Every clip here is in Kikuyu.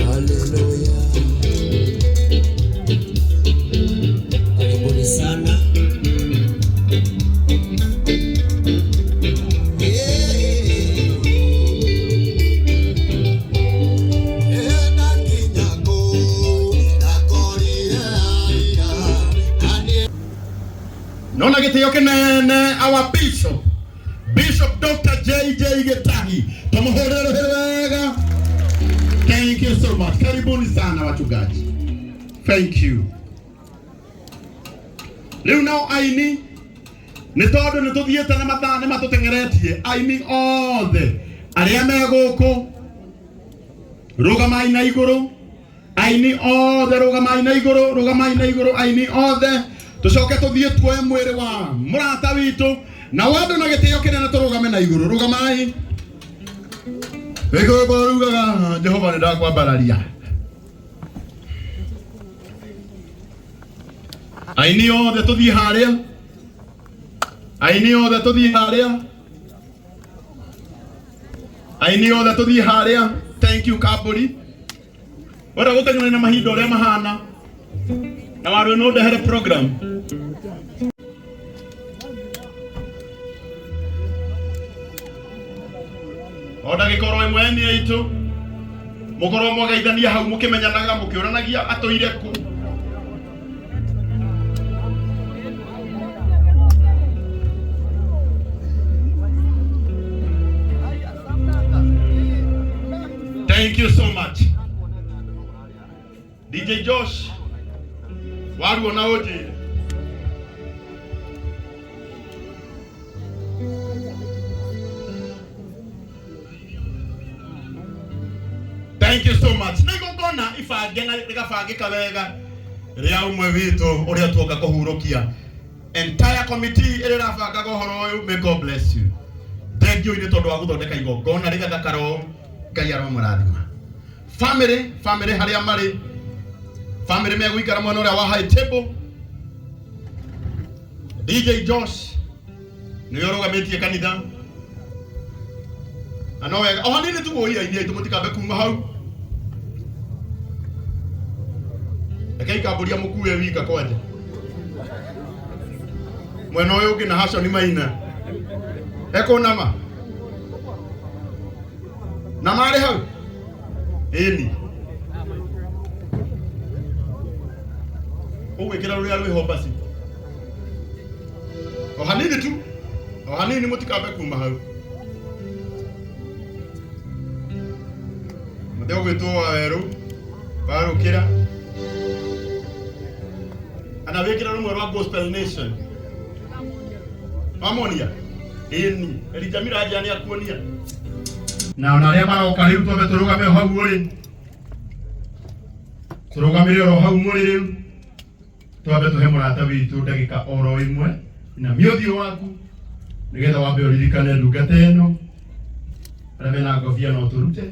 Haleluya. Karibuni sana. Nona gĩtĩo kĩnene our bishop, Bishop Dr. JJ Gitahi, tũmũhũrĩre rũhĩ wega. Thank you so much. Karibuni sana wachungaji. Thank you. Rĩu nao aini nĩ tondũ nĩ tũthiĩte na mathaa nĩ matũteng'eretie, aini othe arĩa me gũkũ rũgamai na igũrũ, aini othe rũgamai na igũrũ, rũgamai na igũrũ aini othe, tũcoke tũthiĩ tuoe mwĩrĩ wa mũrata witũ na wandũ na gĩtĩo kĩnene tũrũgame na igũrũ, rũgamai igũrũ rugaga Jehova nĩ ndakwambararia. Aini othe tũthiĩ harĩa, aini othe tũthiĩ harĩa, aini othe tũthiĩ harĩa. Thank you Kambũri, wenda gũteng'era na mahinda ũrĩa mahana na warũ no ndehere program. O ndagĩka oro ĩmwe nĩ itũ mũkorwo mwageithania hau mũkĩmenyanaga mũkĩũranagia atũire kũ. Thank you so much. DJ Josh, waruona ũnjĩre. Thank you so much. Nĩ igongona ibange na rĩgabangĩka wega rĩa ũmwe witũ ũrĩa tuoka kũhurũkia. Entire committee ĩrĩa ĩrabangaga ũhoro ũyũ, may God bless you. Thank you nĩ tondũ wa gũthondeka igongona rĩgathakara ũũ, Ngai aromũrathima. Family, family harĩa marĩ, family megũikara mwena ũrĩa wa high table. DJ Josh nĩwe ũrũgamĩtie kanitha na no wega o hanini tu woi aini aitũ mũtikambe kuma hau, rekei kambũria mũkue wika kwanja mwena ũyũ ũngĩ na haconi maina ekũnama na marĩ hau ĩni ũgwĩkĩra rũrĩa rwĩho basi o hanini tu, o hanini mũtikambe kuma hau mũthĩ ũgwĩtwo wa werũ warũkĩra ana wĩkĩra rũmwe rwa Gospel Nation wamonia ĩni Elijah Miraja nĩ akuonia na ona arĩa maroka rĩu twambe tũrũgame o hau ũrĩ tũrũgamĩre oro hau mũrĩ rĩu twambe tũhe mũrata witũ ndagĩka oro ĩmwe na mĩũthiũ waku nĩgetha wambe ũririkane ndungata ĩno. Arĩa mena ngobia no tũrute,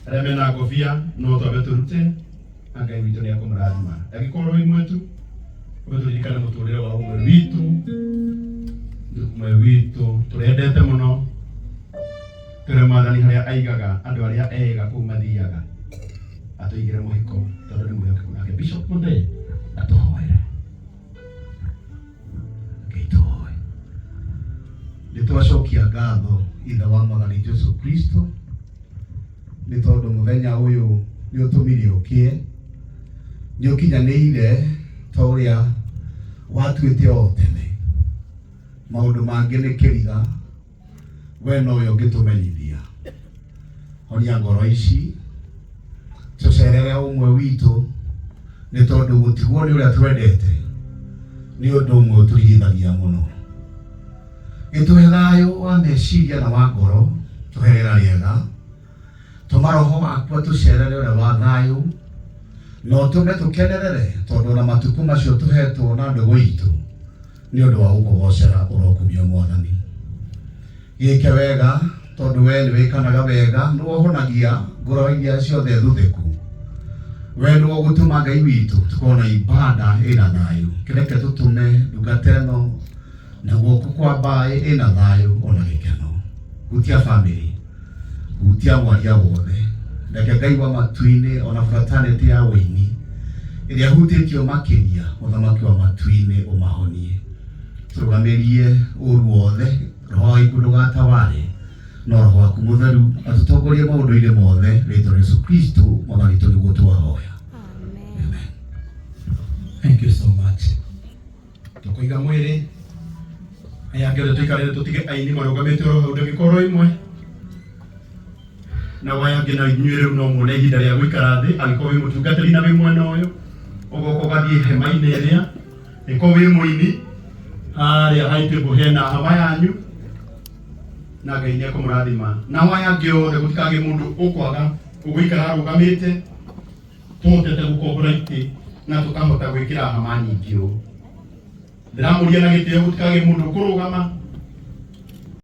arĩa mena ngobia no twambe tũrute, na Ngai witũ nĩ akũmũrathima. Ndagĩka oro ĩmwe tu, twambe tũririkane mũtũrĩre wa ũmwe witũ, ũmwe witũ tũrendete mũno, tũre Mwathani harĩa aigaga andũ arĩa ega kũu mathiaga, atũigĩre mũhiko tondũ nĩ mwĩhokeku. Nake Bishop Mũthee atũhoere. Ngai tũhoe. Nĩ twacokia ngatho ithe wa Mwathani Jesu Kristo nĩ tondũ mũthenya ũyũ nĩ ũtũmire ũkĩe, nĩ ũkinyanĩire ta ũrĩa watuĩte o tene. Maũndũ mangĩ nĩ kĩriga, we nowe ũngĩtũmenyithia. Honia ngoro ici, tũcerere ũmwe witũ nĩ tondũ gũtigwo nĩ ũrĩa twendete nĩ ũndũ ũmwe ũtũrigithagia mũno. Gĩtũhe thayũ wa meciria na wa ngoro, tũhe rĩera rĩega, tũma roho waku atũcerere ũrĩa wa thayũ, na ũtũme tũkenerere tondũ ona matukũ macio tũhetwo na ndũgũ itũ nĩ ũndũ wa gũkũgocera ũrokumio Mwathani. Gĩke wega tondũ we nĩ wĩkanaga wega, nĩ wohonagia ngoro iria ciothe thuthĩku. We nĩ ũgũtũma Ngai witũ tũkorwo na ibada ĩna thayũ. Kĩreke tũtũme ndungata ĩno na guoko kwa mbaĩ ĩna thayũ ona gĩkeno. Hutia famĩlĩ, hutia mwaria wothe. Reke Ngai wa matu-inĩ ona fraternity ya ũini ĩrĩa hutĩtio makĩria, mũthamaki wa matu-inĩ ũmahonie. Tũrũgamĩrie ũru wothe, roho wa gĩkuũ ndũgataware, no roho waku mũtheru atũtongorie maũndũ-inĩ mothe, rĩtwa rĩa Yesu Kristo Mwathani witũ nĩguo twahoya. Amen. Thank you so much. Tũkũiga mwĩrĩ aya angĩ othe tũikarĩre tũtige aini marũgamĩte oro hau ndagĩka oro ĩmwe, na aya angĩ na inyuĩ rĩu no muone ihinda rĩa gũikara thĩ. Angĩkorwo wĩ mũtungatĩri na wĩ mwena ũyũ, ũgoka ũgathiĩ hema-inĩ ĩrĩa, angĩkorwo wĩ mũini harĩa high table hena hama yanyu, na Ngai nĩ ekũmũrathima. Na aya angĩ othe gũtikagĩe mũndũ ũkwaga ũgũikara arũgamĩte, tũhotete gũkombora itĩ na tũkahota gwĩkĩra hama nyingĩ ũũ. Ndĩramũria na gĩtĩo gũtikagĩe mũndũ ũkũrũgama.